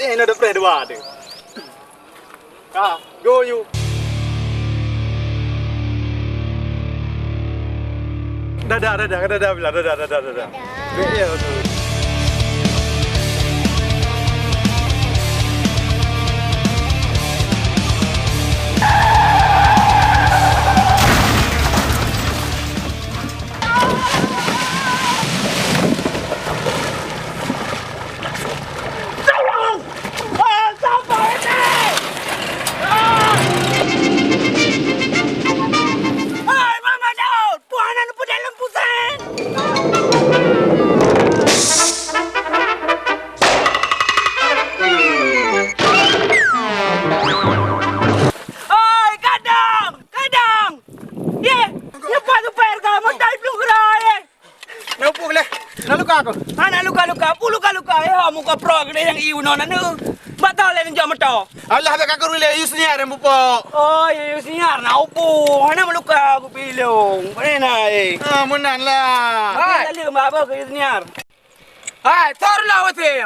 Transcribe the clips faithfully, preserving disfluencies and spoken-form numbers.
Eh, na deupreh dua tu. Ka, go you. Dadah, dadah, dadah, dadah, dadah, dadah. Dadah. Baik, ya, betul. Hai, Mama Daud! Tuhan aneuk peudalem puseng! Hai, kadang! Kadang! Ye, nyeupah super ka, meutai plueng geura, ye! Na upu leh. Na luka aku. Hana luka-luka, pu luka-luka. Eh, ho muka pro gede nyang iu non anu. Batal leh neujok moto. Alah, bek ka keurui leh, Yusniar nyang pupok. Oh, ya, Yusniar, na upu. Hana meuluka aku pilong. Mana na, eh? Ah, meunan lah. Hai. Lalu, mak apa ke Yusniar? Hai, tor lah, weh, sini.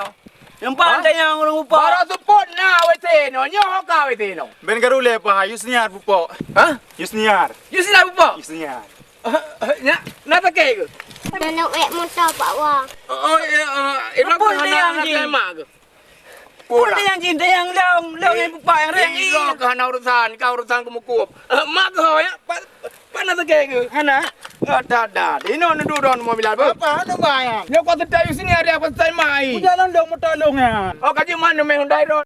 Nyang pan tanyong ureueng upa. Baru seupôt na, weh, sini. Nyoe ka, weh, sini. Ben keurui leh, Pak. Yusniar pupok. Hah? Yusniar. Yusniar pupok? Yusniar. Nya, na takée ke? Dalam ek moto Pak Wa. Oh, eh, eh, eh, apa hana, hana jih? Terima ke? Pula. Apa yang jin, yang long, long yang bupa yang reng. Ih, lo ke hana urusan, ka urusan keumukup. Eh, mak ke ho ya? Pa, pa na takée ke? Hana. Ada, ada. Ino nudu don mobil apa? Apa anu bayang? Nyo kau tetai sini ada apa tetai mai? Udah long dong moto long ya. Oh, kaji mana meh Hyundai don?